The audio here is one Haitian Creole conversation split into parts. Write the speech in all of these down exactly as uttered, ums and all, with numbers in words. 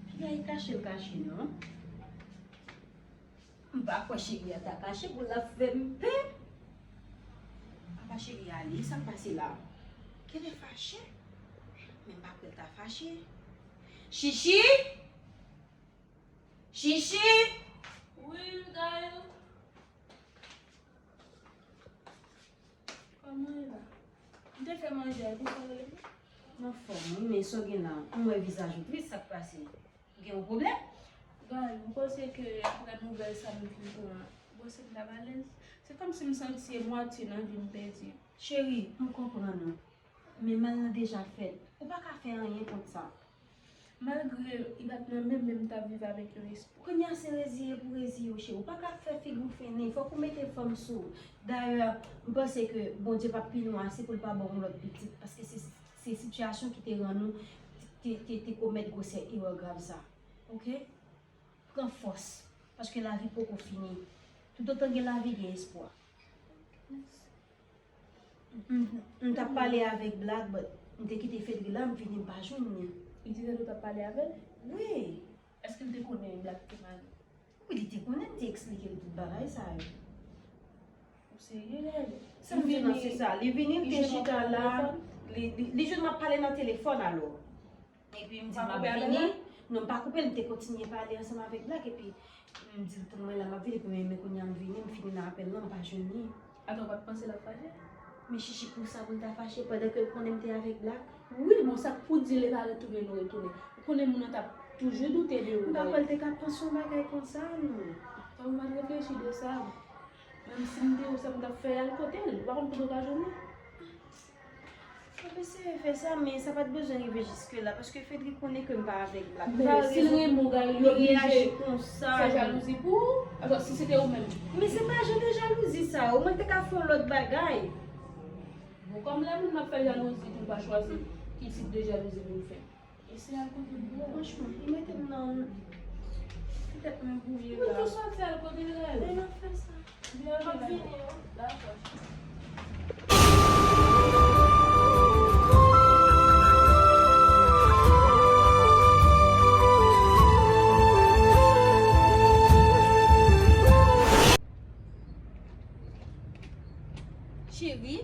Piga e kache l kache non. M pa kwè cheri a ta kache pou l ap fè m pè. Apa cheri a ale, sa k pase la? Genlè fache. Men m pa kwè l ta fache. Chichi! Chichi! Wi, Gayou. Kòman w ye la? M te fè manje a, epi sa w rele m? M anfòm, wi, men sa w gen la, m wè vizaj ou tris, sa k pase? Ou gen yon pwoblèm? Gayou, m panse ke apre nouvèl sa m fin pran, m panse m t ap alèz. Se kòmsi m santi se mwatye nan vi m pèdi. Cheri, m konprann ou. Men mal lan deja fèt. Ou pa ka fè anyen kont sa. Malgre li pa t nan men m, men m t ap viv avèk yon espwa. Kounye a se reziye pou reziye w, cheri. Ou pa ka fè figi w fennen. Fòk ou mete fòm sou ou. Dayè, m panse ke Bondye p ap pini w ase pou l pa ba w yon lòt pitit. Paske se, se sitiyasyon ki te rann ou te, te, te komèt gwosè erè grav sa. Oke? Pran fòs. Paske lavi poko fini. Toutotan gen lavi, gen espwa. M, m t ap pale avèk Black, but m te kite Fedri la, m vini, m pa jwenn li. Li te di w t ap pale avè l? Wi. Èske l te konnen Black te marye? Wi, li te konnen, m te eksplike l tout bagay sa yo. Ou serye, Lèl? Sa m di w nan se sa. Li vini, m te chita la, li, li, li jwenn m ap pale nan telefòn alò. Epi m di l m ap vini. Non, m pa koupe l, m te kontinye pale ansanm avèk Black, epi m di l tann mwen la, m ap vini, epi men, men kounye a m vini, m fini nan apèl lan, m pa jwenn li. Atò, ou pa t panse l ap fache? Men Chichi, pou sa pou l ta fache pandan ke l konnen m te avèk Black? Wi, bon, sa k pou di l e pa retounen nou retounen. Ou konnen moun nan t ap toujou doute de ou. M pa kwè l te ka panse yon bagay konsa, non. Fò m pa t reflechi de sa. Menm si m te ou sa, m t ap fè y al kote l. Ou pa konn kote w ka jwenn li? M ap eseye fè sa, men sa pa t bezwen rive jiske la, paske Fedri konnen ke m pa avèk Black. Men si l renmen w, Gaëlle, li oblije fè jalouzi pou ou. Atò, si se te ou menm? Men se pa jan de jalouzi sa, omwen l te ka fè yon lòt bagay. Bon, kòm lè moun nan ap fè jalouzi, tou l pa chwazi ki tip de jalouzi pou l fè. Eseye al kote l. Franchman, li mete m nan, petèt mwen bouye la. Ou tou sòti al kote l, Gaëlle. Men n ap fè sa. M ap vini, wi. Dakò. Cheri,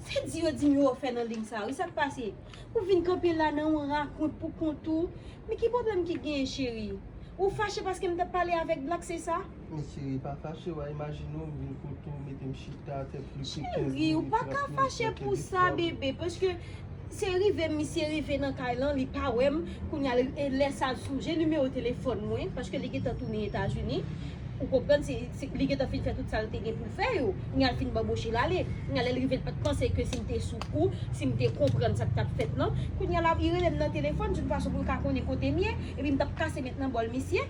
se di yo di m yo fè nan liy sa, wi, sa k pase? Ou vin kanpe la nan yon rakont pou kont ou. Men ki pwoblèm ki genyen, cheri? Ou fache paske m t ap pale avèk Black, se sa? Men cheri, pa fache, w a imajine w, m vin kote w, mete m chita, fè plis ke kenz minit, trant minit nan telefòn. Cheri, ou pa ka fache pou sa, bebe, paske se rive misye rive nan kay lan, li pa wè m. Kounye a, e lè sa l sonje nimewo telefòn mwen, paske li gentan tounen Etazini. Ou konprann, se, se, li gentan fin fè tout sa l te gen pou l fè yo. Kounye a l fin banboche l ale. Kounye a lè l rive, l pa t panse ke si m te sou kou, si m te konprann sa k t ap fèt lan. Kounye a la, li rele m nan telefòn, yon fason pou l ka konnen kote m ye, epi m t ap kase met nan bòl misye.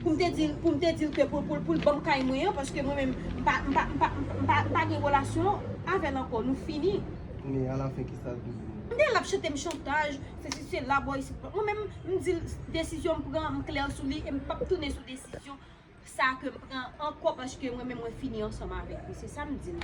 Pou m te di, pou m te di l ke pou, pou, pou l ban m kay mwen an, paske mwen menm, m pa, m pa, m pa, m pa, m pa gen relasyon avè l ankò, nou fini. Men alafen, kisa l te di? M te l ap chante m chantaj, se si se la, bò isit. Mwen menm, m di l, desizyon m pran, m klè sou li, e m p ap tounen sou desizyon sa ke m pran ankò, paske mwen menm mwen fini ansanm avèk li, se sa m di l.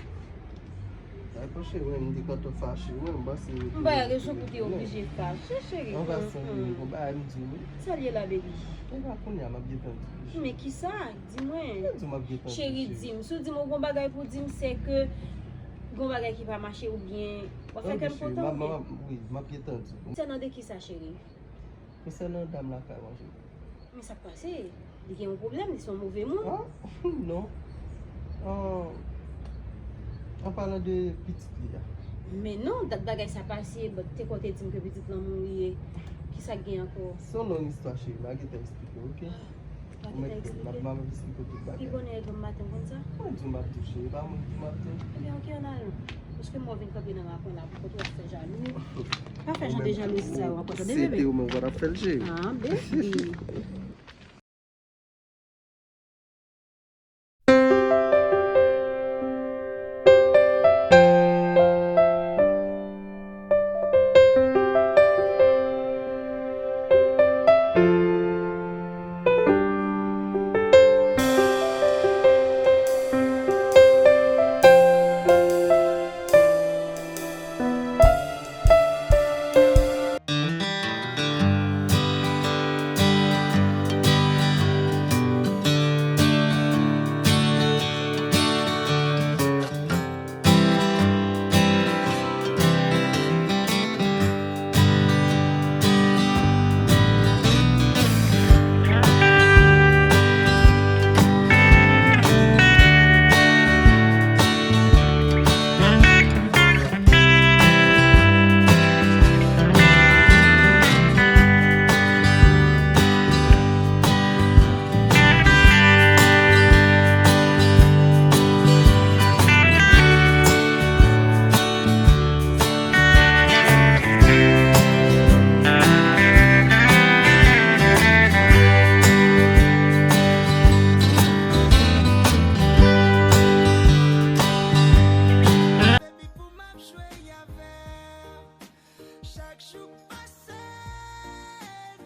Ay, panche, mwen, m te kontan fache, mwen, m panse. M bay rezon pou te oblije fache, cheri. An pasan, gon bagay m di w, wi. Sa l ye la, baby? Epa kounye a, m ap gentan di w. Men kisa? Di mwen. Mwen di w m ap gentan di w, cheri. Cheri, di m. Si w di m ou gon bagay pou di m, se ke gon bagay ki pa mache oubyen w ap fè kè m kontan oubyen? Wi, m ap gentan di w. Konsènan de kisa, cheri? Konsènan dam lakay mwen, cheri. Men sa k pase? Li gen yon pwoblèm, li se yon move moun. Ah, non. An, an palan de pitit li a. Men non, dat bagay sa pase, but te konn te di m ke pitit lan mouri, e kisa k gen ankò? Se yon long istwa, cheri, m a gentan eksplike w, oke? Ah, ou mèt kwè m, m ap, m ap eksplike w tout bagay. Pi bonè e granm maten, w konn sa? Mwen di w m ap di w, cheri, e pa mwen ki di w m ap di w. Ebyen, oke, ann ale. Paske m wè w vin kanpe nan rakwen la, pou kont w ap fè jalou. Pa fè jan de jalouzi sa yo ankò, tande, bebe? Se te ou menm, ou pa t ap fè l, cheri. Ah, baby. Chak jou k pase,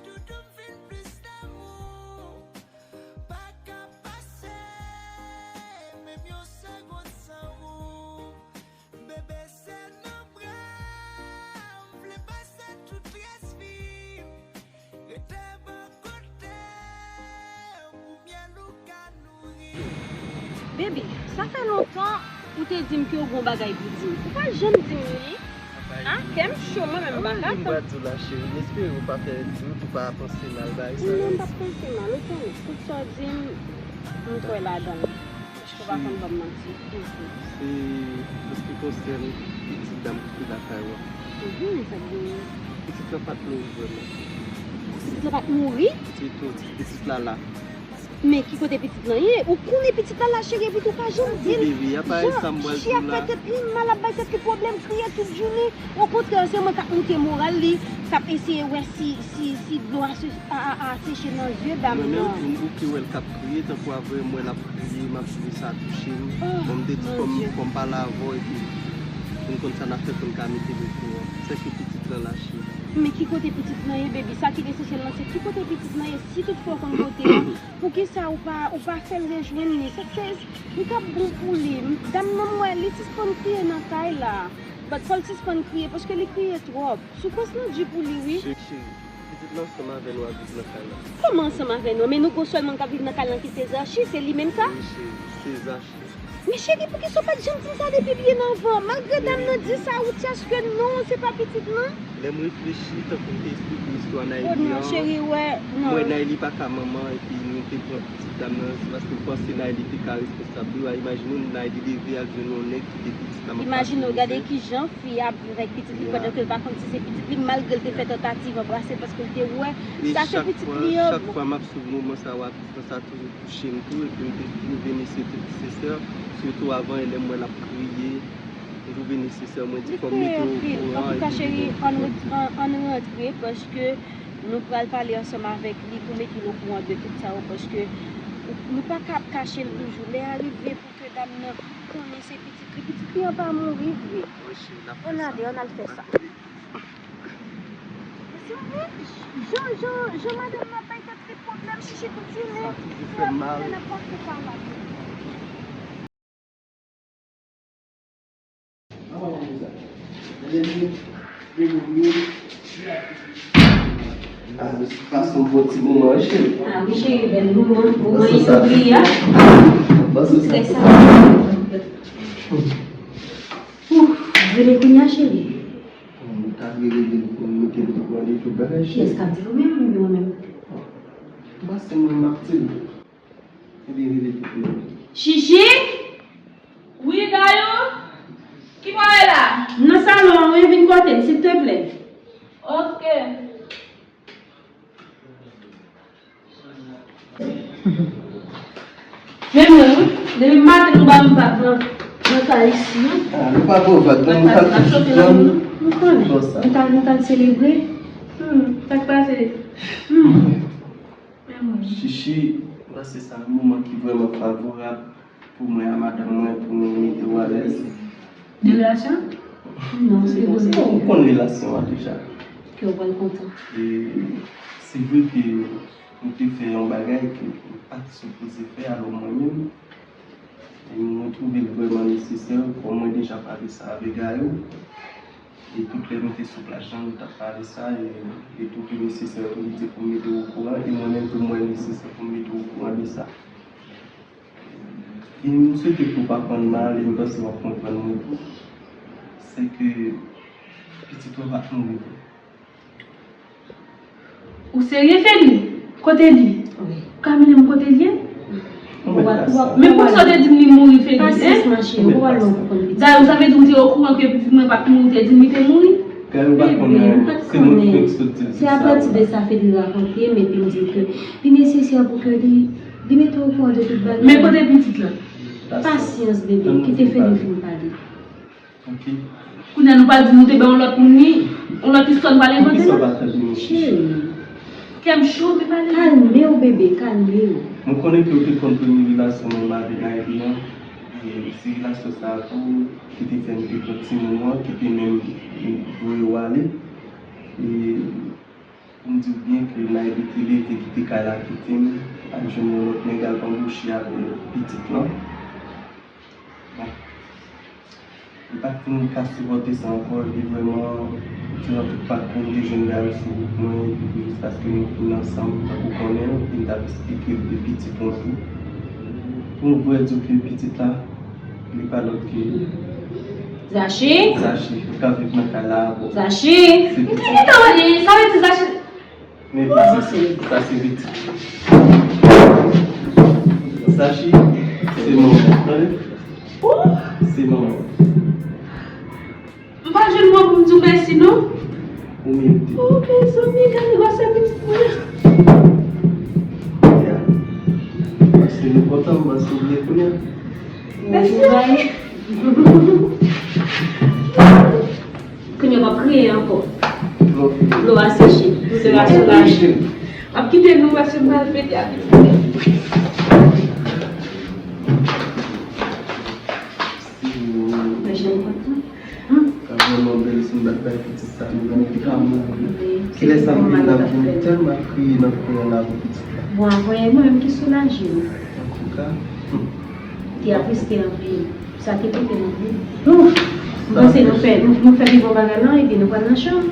doudou m vin plis damou. Pa ka pase menm yon segonn san ou. Bebe, se nan bra m vle pase tout rès vi m. Rete bò kote m pou myèl ou ka nouri. Baby, sa fè lontan ou te di m ke w gen yon bagay pou di m. Ou pa janm di m li. A, kè m cho, mwen menm m pa ka tann. Ou di m pa di w la, cheri. M espere ou pa fè dout, ou pa panse mal bay sa. Non, m p ap panse mal. Ou konnen, tout sa w di m, m kwè ladan l. Paske w pa konn ban m manti. Se an ce qui concerne pitit dam ki te lakay ou a. Mhm, sa k genyen? Pitit la pa t mouri vrèman. Pitit la pa t mouri? Ditou, pitit la la. Men ki kote pitit lan ye? Ou konnen pitit la la, cheri, epi tou pa janm di l. Baby, apa e sa m pral di w la? Jan Chichi ap fè tèt li mal, ap bay tèt li pwoblèm, kriye tout jounen. Okontrè, se mwen k ap moute moral li, k ap eseye wè si, si, si dlo a se-, a, a, a seche nan zye dam nan. Mwen menm, m bouke wè l k ap kriye, tankou avè m wè l ap kriye, m ap jwe sa touche m. Oh, bon, m te di fò m, fò m pale avè w epi pou n konn sa n ap fè pou n ka mete l okouran. Sèke pitit lan la, cheri. Men ki kote pitit lan ye, baby? Sa ki esansyèl lan, se ki kote pitit lan ye. Si toutfwa w konn kote l, poukisa ou pa, ou pa fè l rejwenn li? Sèke m t ap bon pou li. Dam nan, m wè li sispann kriye nan kay la. But fò l sispann kriye, paske li kriye twòp. Soufrans lan di pou li, wi. Cheri, cheri, pitit lan ansanm avè nou ap viv nan kay la. Kòman ansanm avè nou? Men nou gon sèl moun k ap viv nan kay lan ki se Zachi, se li menm sa? Wi, cheri, se Zachi. Men cheri, poukisa w pa t janm di m sa depi byen anvan? Malgre dam nan di sa, ou di aske non, se pa pitit lan? Lè m reflechi, tankou m te esplike w istwa Nayeli an, m wè Nayeli pa ka manman, epi nou te pran pitit dam nan, se paske m panse Nayeli te ka responsab li. Ou a imajine w, Nayeli leve al jwenn yon nèg ki te pitit la, m ap pase mizè. Imajine w, gade kijan fi a ap viv avèk pitit li, pandan ke l pa konn si se pitit li, malgre l te fè tantativ anbrase l, paske l te wè sa se pitit li an. E chak fwa, chak fwa m ap swiv moman sa yo, atis lan sa toujou touche m tou, epi m te twouve nesesè, sitou avan, e lè m wè l ap kriye, m twouve nesesè, mwen di fò m mete l okouran, epi li vin di fò m di. Antouka, cheri, ann ret-, ann, ann rantre, paske nou pral pale ansanm avèk li pou mete l okouran de tout sa yo, paske nou pa ka ap kache l toujou. Lè a rive pou ke dam nan konnen se pitit li, pitit li an pa mouri vre. Ann ale, ann al fè sa. Jan, jan, jan madanm nan bay tèt li pwoblèm, Chichi tout jounen, se ap fè nenpòt kou pa la. Ah, mesye, pase yon bon ti moman, wi, cheri. Ah, wi, cheri, bèl moman, moman inobliyab. Trè sa. Ouf, rele kounye a, cheri. Bon, m ta vle rele l pou m mete l okouran de tout bagay, cheri. Kiyès k ap di l ou menm oubyen mwen menm? Bon, se mwen m ap di l. Ebyen, rele l pou m. Chichi? Wi, Dayou? Ki bò w ye la? M nan salon an, wi, vin kote m, silteplè. Ok. Men mwen, wi. Depi maten nou ba m vag nan, nan kay isi, wi. Ah, nou pa ba w vag, non, nou t al fè ti zòn. M konnen. Nou t al, nou t al selebre. Hmm, sa k pase? Hmm. Men mwen. Chichi, m panse sa yon moman ki vrèman favorab pou mwen a madanm mwen, pou nou mete w alèz. De relasyon? Non, se bon, se bon. Ou konn relasyon an deja. Kè w pral kontan. E se vre ke nou te fè yon bagay ke nou pa t sipoze fè, alò mwen menm, e mwen twouve l vrèman nesesè, kòm mwen deja pale sa avèk Dayou. E tout lè nou te sou plaj lan, nou t ap pale sa, e li twouve nesesè pou li di pou m mete w okouran, e mwen menm tou m wè nesesè pou m mete w okouran de sa. E m swete ke w pa pran l mal, e m panse w ap konprann mwen tou. Se ke pitit ou a pa t mouri vre. Ou serye, Feli? Kote li? Ou ka mennen m kote li ye? Men poukisa w te di m li mouri, Feli, en? Dayou, sa vle di ou te okouran ke pitit mwen pa t mouri, ou te di m li te mouri? Gade, ou pa konnen, se moun ki sot di l sa. Se apati de sa Feli rakonte m, epi m di ke li nesesè pou ke li, li mete w okouran de tout bagay. Men kote pitit lan? Pasyans, bebe, kite Feli fin pale. Ok. Kounye a nou pral di nou te bay yon lòt moun li, yon lòt istwa nou pral envante la. Poukisa w pa tande m, Chichi? Cheri. Kè m cho, men pale. Kalme w, bebe, kalme w. Mwen konnen ke w te konn premye relasyon mwen avèk Nayeli an. E se relasyon sa a tou ki te fè m te pran timoun an, ki te menm voye w ale. E pou m di w byen ke Naïbe te leve kite kay la kite m, al jwenn yon lòt nèg al konn bouche avèk pitit lan. Bon. Li pa t fin ka sipòte sa ankò, li vrèman, diran tout pakou m te jwenn gade sou wout mwen, epi jiskaske nou fin ansanm, tankou konnen, epi m t ap eksplike l de pitit mwen tou. Pou m vrè di w ke pitit la, li pa lòt ke Zachi? Zachi, li ka viv nan kay la avè w. Zachi! Se pitit. Ki sa w di? Sa w di Zachi? Men pitit, sa se pitit. Zachi, se manman w, tande? Se manman w. M pa jwenn mo pou m di w mèsi, non. Ou merite. Oh, mezanmi, gade gwosè pitit mwen. Ya. Paske nou kontan, paske w byen kounye a. Mèsi. Kounye a w ap kriye ankò. Dlo a seche. Doulè a soulaje. W ap kite nou paske m pral pete ak. Mèsi, m kontan. Sa vrèman bèl si m bat bay pitit sa, nou konn li ka mouri. Kilè sa m vin la pou m tèlman ap kriye nan kwen an la pou pitit la. Bon, avè mwen menm ki soulaje wi. Antouka. Te atriste anpil. Sa te koute m anpil. Ouf! M panse nou fè, nou, nou fè pi bon bagay lan epi nou pral nan chanm.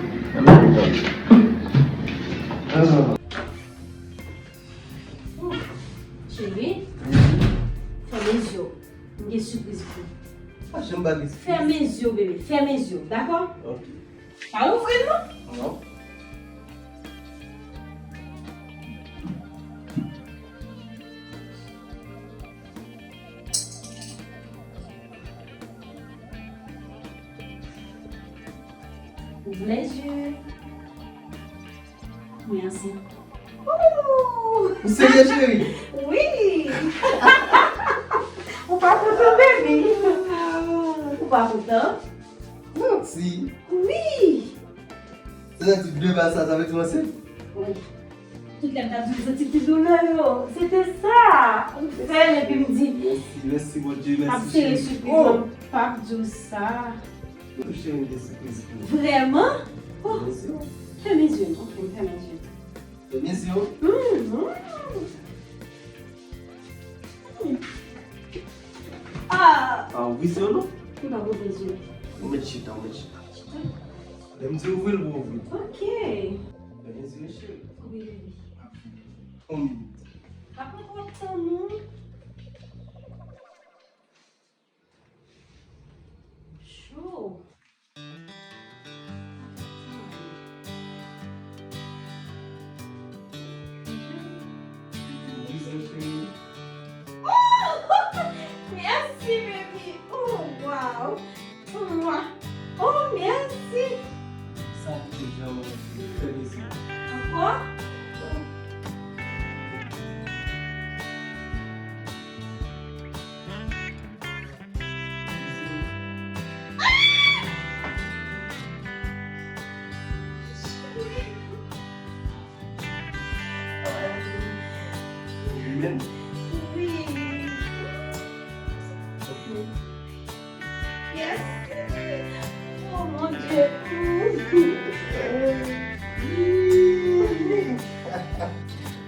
Ouf! Cheri, fèmen zye w. M gen sipriz pou ou. Pa janm ba m sipriz. Fèmen zye w, bebe. Fèmen zye w, dakò? Ok. Pa ouvri l non. Non. Ouvre les yeux. Mwen ansent. Ooh! Ou serye, cheri? Wi! Ou pa kontan, baby? Ou pa kontan? Manti. Wi! Se nan ti de ba sa, sa vle di w ansent? Wi. Tout lè m t ap di w, m santi ti doulè yo. Se te sa. M fè l epi m di, mèsi, mèsi, Bondye, mèsi, cheri. M ap sere sipriz lan, m p ap di w sa. Ou cheri, m gen sipriz pou ou. Vrèman? Oh, fèmen zye w, ok, fèmen zye w. Fèmen zye w. Mm, mm. Ah! Ah, ouvri zye w non. M p ap ouvri zye m. Ou mèt chita, ou mèt chita. Chita? Lè m di ouvri l, ou ouvri l. Ok. Fèmen zye w, cheri. Wi, wi, wi. Hum. Pa pran twòp tan non. Cho. Oh! Mèsi, baby. Oh, wow. Mwa. Oh, mèsi. Sa pou tout jan mwen fè plezi. Ankò? Amen. Wi. Yes. Oh mon Dieu.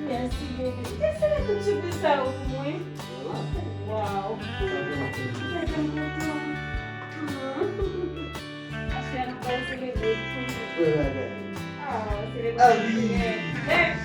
Mèsi, bebe. Kèlke sou tout sa ou pou mwen? Wow. Mwen tèlman kontan. Aswè a nou pral selebre. Ah, selebre. Ah wi. Bèl.